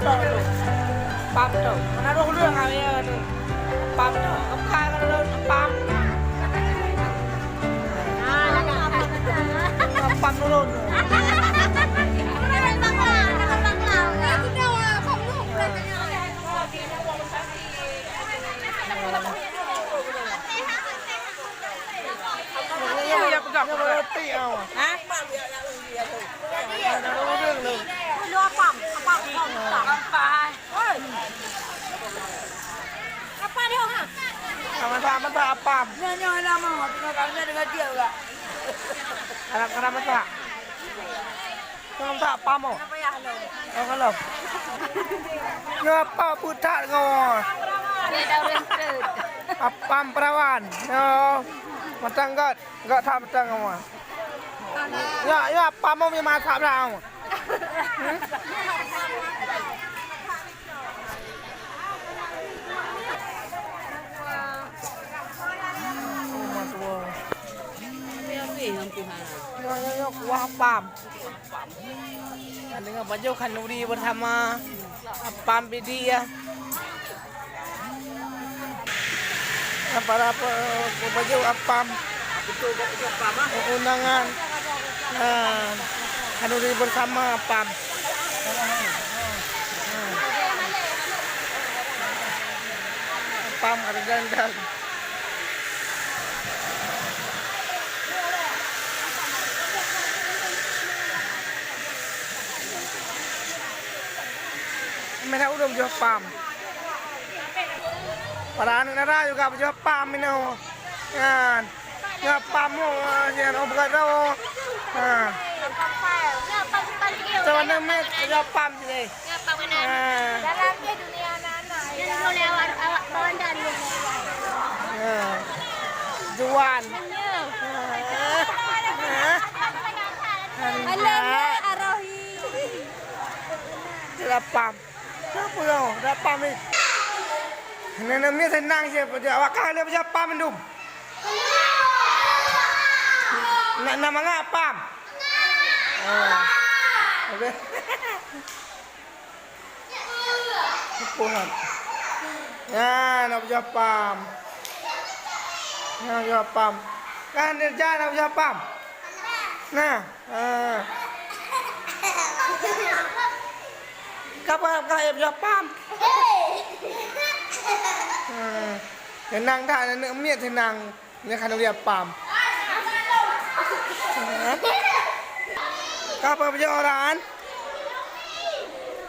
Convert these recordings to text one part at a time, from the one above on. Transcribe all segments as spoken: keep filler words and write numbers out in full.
Pam tu. Mana roh lu yang kaya tu? Pam tu. Apa kaya tu? Pam. Pam dulu. Iya, pegang. Hah? Lu apa? Apa? Apa? Apa dia, ha? Masa, masa apam. Nyoe, nyoe lama, tengok kami dengan dia juga. Anak-anak masa. Tengok tak apam, oh. Apa ya, lo? Oh, kalau. Nyoe apa putat ngon? Dia dah rented. Apam perawan. Nyoe. Matang got. Got that matang ngon. Ya, ya, apam mau masak belah. Nyoe, nyoe, nyoe kuah apam. Dengan baju khanduri bersama apam pidi ya. Para pe-, pebaju apam. Undangan. Nah, khanduri bersama apam. Apam ada dandang. Meunan ureueng beujoh pam. Para aneuk dara juga beujoh pam inoe. Nyan. Nyoe pam nyoe, nyan, oh, bukan tahu. Ha. Tahu aneuk miet beujoh pam sini. Ha. Dalam dia dunia anak-anak. Ha. Juan. Ha. Ha. Alah, Arohi. Tidak pam. Siapa kau? Dah pam ni. Nenek miet senang je, awak kah le beujoh pam mandum. Nak, nak mangat pam? Ah. Okey. Puhan. Ya, nak beujoh pam. Nak beujoh pam. Kan dia nak beujoh pam. Nah. Ha. Kapa, kapa, eh, beujoh pam? Ha. Seunang that, aneuk miet seunang. Nyan khanduri pam. Ha? Kapa beujoh orang?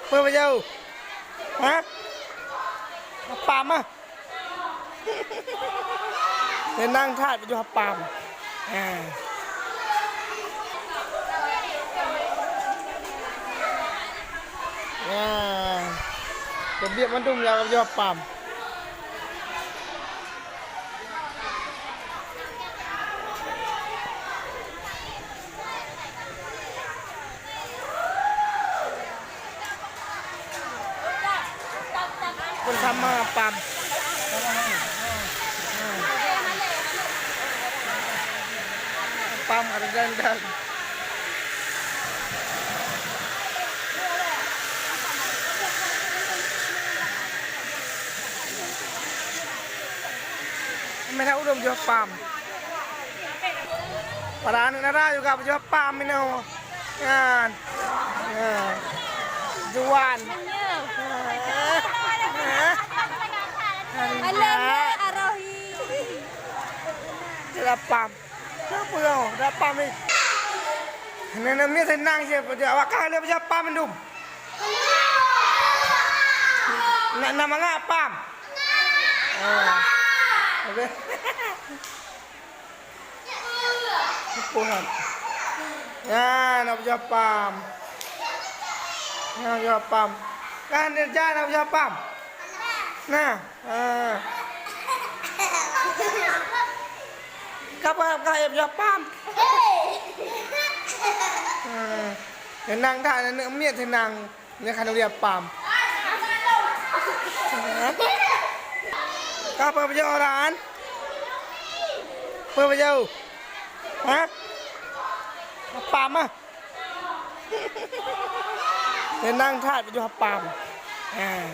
Apa beujoh? Ha? Pam ah. Seunang that beujoh pam. Ha. Ya. Teubiet mandum ya beujoh pam. Bersama pam. Pam ada dandang. Meunan ureueng beujoh pam. Para aneuk dara juga beujoh pam inoe. Nyan. Ya. Juan. Alah, Arohi. Tidak pam. Siapa kau? Tidak pam ni. Nenek miet seunang je, awak kah le beujoh pam mandum. Nak, nak mangat pam? Ah. Okey. Puhan. Ya, nak beujoh pam. Nak beujoh pam. Kan dia nak beujoh pam? Nah. Ha. Kapa, kapa, eh, beujoh pam? Ha. Seunang that, aneuk miet seunang. Nyan khanduri pam. Ha. Kapa beujoh orang? Apa beujoh? Ha? Pam ah. Seunang that beujoh pam. Nah,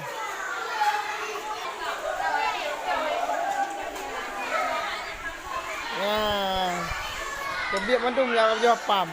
keubiet mandum nyang pajoh pam.